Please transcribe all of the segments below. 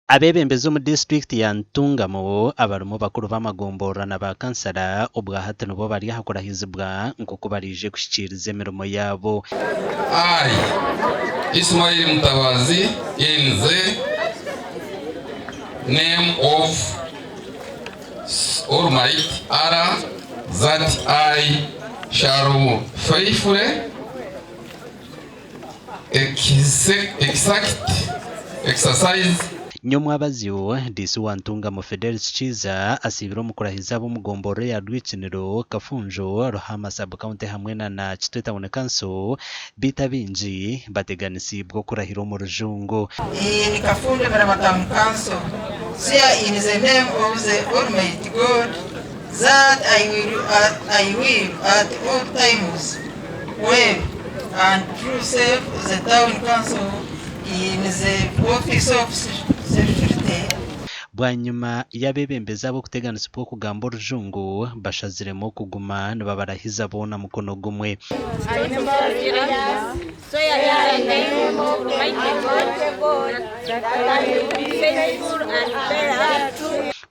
Abeebembezi omu disiturikiti ya Ntungamo abarimu bakuru b'amagomborora na ba kansara obwahati nibo bari aha kurahizibwa nk'oku baraije kuhikiiriza emirimo yaabo. I, Ismail Mutabazi in the name of Almighty Allah that I shall faithfully Exact exercise. Nyomwabazyo, Diisi wa Ntungamo Fidelis Kiiza asiibire omu kurahiza ab'omu gomborora eya Rwikiniro, Kafunjo, Ruhama Sub County hamwe na na Kitwe Town Council beitu abaingi bateganisiibwe okurahira omu rujungu. In Kafunjo Mirama Town Council, swear in the name of the Almighty God that I will, I will at all times well and true serve the town council in the office of security. Bwanyima y'abeebembezi abo kuteganisibwa okugamba orujungu, bashaziremu okuguma nibabarahiza boona mukono gumwe.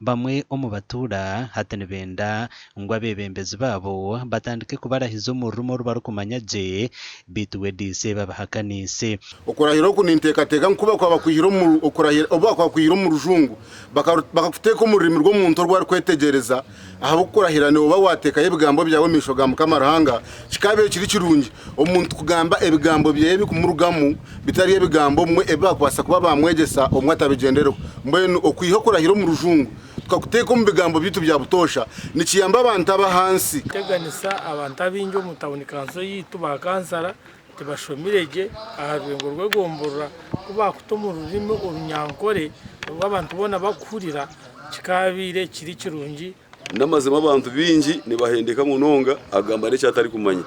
Bamwe omu batuura hati nibenda ngu abeebembezi baabo batandike kubarahiza omu rurimi oru barikumanya gye, beitu we diisi babihakaniise. Okurahira oku ninteekateeka ngu ku bakuba bakwihire omu okurahira obu bakuba bakwihire omu rujungu bakaru bakakuteeka omu rurimi rw'omuntu oru arikwetegyereza ahabw'okukurahira nooba waateekayo ebigambo byawe omu maisho ga Mukama Ruhanga kikaabaire kiri kirungi omuntu kugamba ebigambo byeye ebikumurugamu bitari ebigambo obumwe ebi baakubaasa kuba baamwegyesa obumwe atabigyendereho. Mbwenu okwiha okurahira omu rujungu tukakuteeka omu bigambo byaitu bya butoosha nikiyamba abantu ab'ahansi. Kuteganisa abantu abaingi omu tawuni kanso yaitu ba kansara tibashomire gye aha rwengo rw'egomborora ku baakuta omu rurimi orunyankore oru abantu boona bakuhurira kikaabaire kiri kirungi. N'amazima abantu baingi nibahendeka munonga agamba n'eki atarikumanya.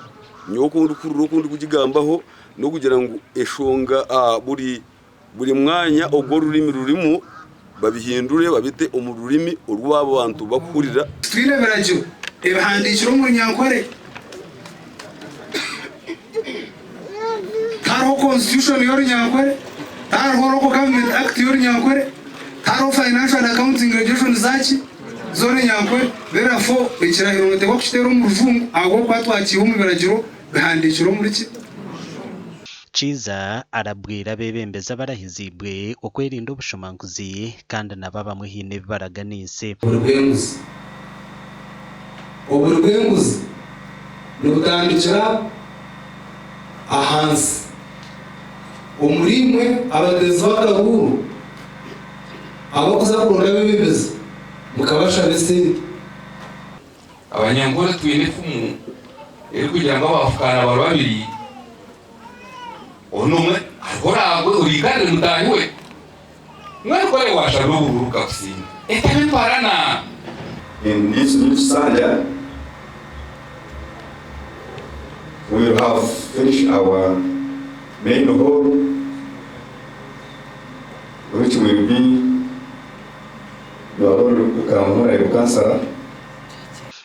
Nyowe oku ndikuhurira oku ndikugigambaho n'okugira ngu eshonga buri buri mwanya ogu orurimi rurimu babihindure babite omu rurimi oru abo bantu bakuhurira. Titwine biragiro ebihandiikirwe omu Runyankore. Tihariho Constitution y'Orunyankore, tihariho Local Government Act y'Orunyankore, tihariho Financial and Accounting Regulations zaki z'Orunyankore. Therefore, ekirahiro noteekwa kukiteera omu Rujungu ahabw'okuba twakiiha omu biragiro bihandiikirwe omuri ki? Kiiza arabwire abeebembezi abarahiziibwe okwerinda obushomankuzi kandi nabo abamwe haine ebi baraganiise. Oburi bw'enguzi. Oburi bw'enguzi nibutandikira ahansi. Omuriimwe abateezi b'akaruuru abarikuza kuronda abeebembezi mukabashaba esente. Abanyankore twine efumu erikugira ngu abafukaana bari babiri, onu omwe hariho oraagwe oriikarire mutaahi we, mbwenu ku oriba waashabire oburuuru bukakusinga, etaba emparana. In this new kisanja we will have finished our main hall which will be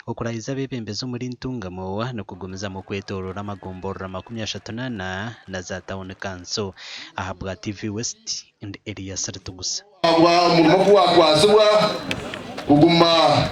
Okurahiza abeebembezi omuri Ntungamo nikugumizamu okwetooroora amagomborora 34 na za tauni kanso. Ahabwa TV West, ndi Elias Ritugusa. Omurimo ogu gwatwazibwa kuguma.